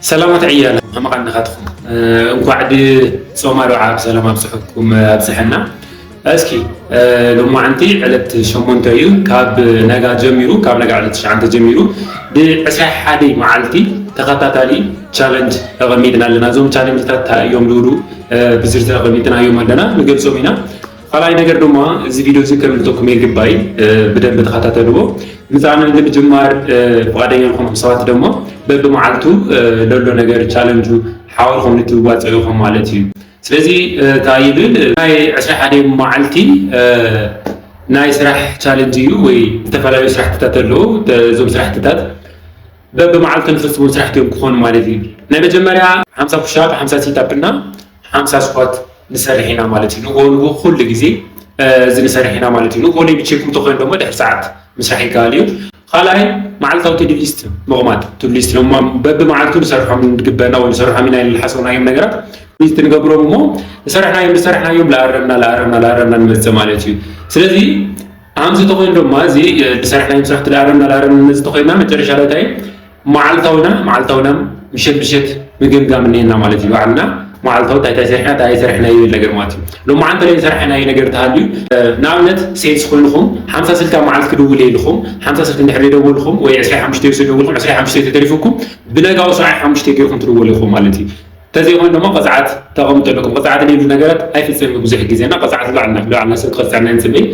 ሰላማት ዕያለ መመቓንኻትኩም እንኳዕ ድጾም ኣርብዓ ብሰላም ኣብፅሐኩም ኣብፅሐና። እስኪ ሎማዓንቲ ዕለት ሸሞንተ እዩ። ካብ ነጋ ጀሚሩ ካብ ነጋ ዕለት ትሽዓንተ ጀሚሩ ብዕስራ ሓደ መዓልቲ ተኸታታሊ ቻለንጅ ተቐሚጥና ኣለና። እዞም ቻለንጅታት እንታይ እዮም ዝብሉ ብዝርዝር ኣቐሚጥናዮም ኣለና፣ ንገልጾም ኢና። ካልኣይ ነገር ድማ እዚ ቪድዮ እዚ ከምልጠኩም የግባይ ብደንብ ተኸታተልዎ። ምፃን ንምጅማር ፍቓደኛ ዝኾንኩም ሰባት ደሞ በብመዓልቱ ለሎ ነገር ቻለንጁ ሓዋርኹም ልትዋፀኡ ኢኹም ማለት እዩ። ስለዚ እንታይ ይብል ናይ ዕስራ ሓደ መዓልቲ ናይ ስራሕ ቻለንጅ እዩ ወይ ዝተፈላለዩ ስራሕትታት ኣለዉ። እዞም ስራሕትታት በብመዓልቱ ንፍፅሙ ስራሕቲ እዮም ክኾኑ ማለት እዩ። ናይ መጀመርያ ሓምሳ ፑሻፕ፣ ሓምሳ ሲታፕ እና ሓምሳ ስኳት ንሰርሕ ኢና ማለት እዩ። ንጎ ንጎ ኩሉ ግዜ እዚ ንሰርሕ ኢና ማለት እዩ። ንጎ ለይብቼኩም ተኾይኑ ደሞ ድሕሪ ሰዓት ምስራሕ ይከኣል እዩ። ካልኣይ መዓልታዊ ቱዱ ሊስት ምቕማጥ። ቱዱ ሊስት ደሞ በብመዓልቱ ንሰርሖም ንግበና ወይ ንሰርሖም ኢና ኢልና ዝሓሰብናዮም ነገራት ሊስት ንገብሮም እሞ ዝሰርሕናዮም ዝሰርሕናዮም ላኣረምና ላኣረምና ላኣረምና ንመፅእ ማለት እዩ። ስለዚ ኣምዚ ተኾይኑ ድማ እዚ ዝሰርሕናዮም ስራሕቲ ላኣረምና ላኣረምና ንመፅእ ተኾይንና መጨረሻ ላይ እንታይ መዓልታውና መዓልታውና ምሸት ምሸት ምግምጋም እኒሀና ማለት እዩ። ባዕልና መዓልታዊ እንታይ እንታይ ሰሪሕና እንታይ ኣይሰሪሕና ይብል ነገር ማለት እዩ። ሎማዓንቲ ላይ ዝሰራሕናዮ ነገር ተሃልዩ ንኣብነት ሴልስ ኮይንኹም ሓምሳ ስልካ መዓልቲ ክድውል ኢልኹም ሓምሳ ስልክ እንድሕር ደወልኹም ወይ ዕስራ ሓሙሽተ እዩ ደወልኹም ዕስራ ሓሙሽተ ተሪፉኩም ብነጋው ሰዓት ሓሙሽተ ገይርኩም ትድወሉ ኢኹም ማለት እዩ። ተዘይኮይኑ ድማ ቅፅዓት ተቐምጠልኩም። ቅፅዓት ዘይብሉ ነገራት ኣይፍፀም ብዙሕ ግዜ እና ቅፅዓት ባዕልና ባዕልና ሰብ ክቐፅዐና ንፅበይ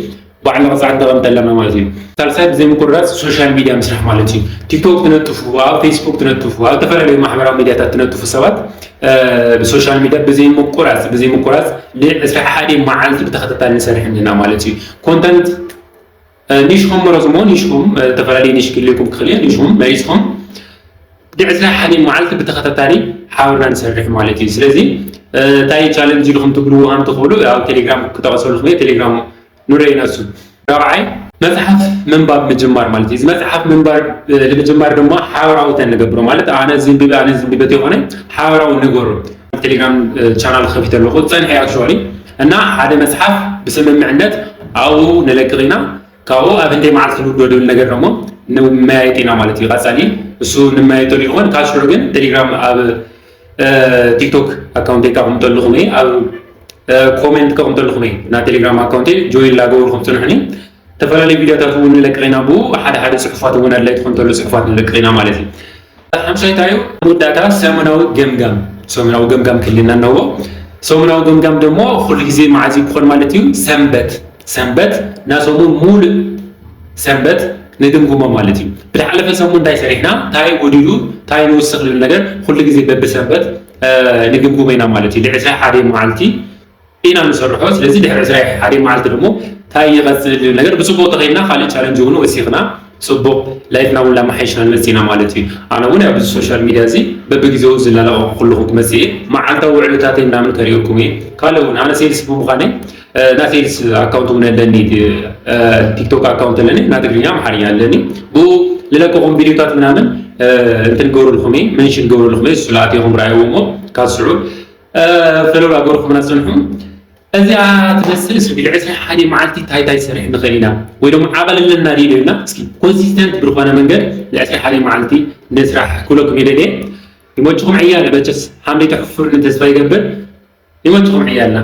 ባዕልና ቅፅዓት ንተቐምጠ ኣለና ማለት እዩ። ሳልሳይ ብዘይ ምቁርራፅ ሶሻል ሚድያ ምስራሕ ማለት እዩ። ቲክቶክ ትነጥፉ፣ ኣብ ፌስቡክ ትነጥፉ፣ ኣብ ዝተፈላለዩ ማሕበራዊ ሚድያታት ትነጥፉ ሰባት ብሶሻል ሚድያ ብዘይ ምቁራፅ ብዘይ ምቁራፅ ንዕስራ ሓደ መዓልቲ ብተኸታታሊ ንሰርሕ እኒና ማለት እዩ። ኮንተንት ኒሽኹም መረፅሞ ኒሽኹም ዝተፈላለዩ ኒሽ ክልኩም ክኽእል ኒሽኹም መሪፅኹም ንዕስራ ሓደ መዓልቲ ብተኸታታሊ ሓብርና ንሰርሕ ማለት እዩ። ስለዚ እንታይ ቻለንጅ ኢልኩም ትብልዎ ከም ትኽእሉ ኣብ ቴሌግራም ክጠቐሰልኩም እየ። ቴሌግራም ንረይ ነሱ ራብዓይ መፅሓፍ ምንባብ ምጅማር ማለት እዩ። እዚ መፅሓፍ ምንባር ንምጅማር ድማ ሓበራዊ ተንገብሮ ማለት ኣነ ዝንብብ ኣነ ዝንብበት የኾነ ሓበራዊ ንገሩ ቴሌግራም ቻናል ከፊት ኣለኹ ፀንሐ ኣክቹዋሊ እና ሓደ መፅሓፍ ብስምምዕነት ኣብኡ ንለቅቕ ኢና። ካብኡ ኣብ ህንደይ መዓልቲ ንውዶ ድብል ነገር ደሞ ንመያየጥ ኢና ማለት እዩ። ቀፃሊ እሱ ንመያየጠሉ ይኾን ካብ ሽዑ ግን ቴሌግራም ኣብ ቲክቶክ ኣካውንት ከቕምጠልኹም እየ ኣብ ኮሜንት ከቕምጠልኹም እየ እና ቴሌግራም ኣካውንት ጆይን ላገበርኩም ፅንሑኒ። ዝተፈላለዩ ቪዲዮታት እውን ንለቅቕ ኢና ብኡ ሓደ ሓደ ፅሑፋት እውን ኣድላይ ትኾን ተሎ ፅሑፋት ንለቅቕ ኢና ማለት እዩ። ሓምሻይታዩ መወዳእታ ሰሙናዊ ገምጋም ሰሙናዊ ገምጋም ክህልና ኣለዎ። ሰሙናዊ ገምጋም ደሞ ኩሉ ግዜ መዓዝ ክኾን ማለት እዩ ሰንበት ሰንበት ናሰሙን ሙሉእ ሰንበት ንግምግሞ ማለት እዩ። ብዝሓለፈ ሰሙን እንታይ ሰሪሕና እንታይ ጎዲሉ እንታይ ንውስኽ ዝብል ነገር ኩሉ ግዜ በብሰንበት ንግምግሞ ኢና ማለት እዩ። ዕስራ ሓደ መዓልቲ ኢና ንሰርሖ። ስለዚ ድሕሪ ዕስራ ሓደ መዓልቲ ደሞ እንታይ ይቐፅል ዝብል ነገር ብፅቡቅ ተኸይድና ካልእ ቻለንጅ እውን ወሲኽና ፅቡቅ ላይፍና እውን ላመሓየሽና ንመፅእ ኢና ማለት እዩ። ኣነ እውን ኣብ ሶሻል ሚድያ እዚ በብግዜኡ ዝላለቀኩ ኩልኹም ክመፅእ እየ። መዓልታዊ ውዕሎታተይ ምናምን ከርእየኩም እየ። ካልእ እውን ኣነ ሴልስ ብምዃነይ እና ሴልስ ኣካውንት እውን ኣለኒ ቲክቶክ ኣካውንት ኣለኒ እና ትግርኛ ኣምሓርኛ ኣለኒ ብኡ ልለቀኹም ቪዲዮታት ምናምን እንትን ገብረልኩም እየ መንሽን ገብረልኩም እየ እሱ ለኣትኹም ረኣይዎ እሞ ካብ ስዑ ፈለላ ገርኩምና ፅንሑ። እዚኣ ትመስል እስኪ ዕስራ ሓደ መዓልቲ እንታይ እንታይ ሰሪሕ ንኽእል ኢና ወይ ደሞ ዓቐል ኣለና ድዩ ኢልና እስኪ ኮንሲስተንት ብዝኾነ መንገድ ንዕስራ ሓደ መዓልቲ ንስራሕ ክብለኩም ይደልየ። ይመችኹም ዕያለ መቸስ ሓምደይ ተሕፍሩኒ ተስፋ ይገብር። ይመችኹም ዕያልና።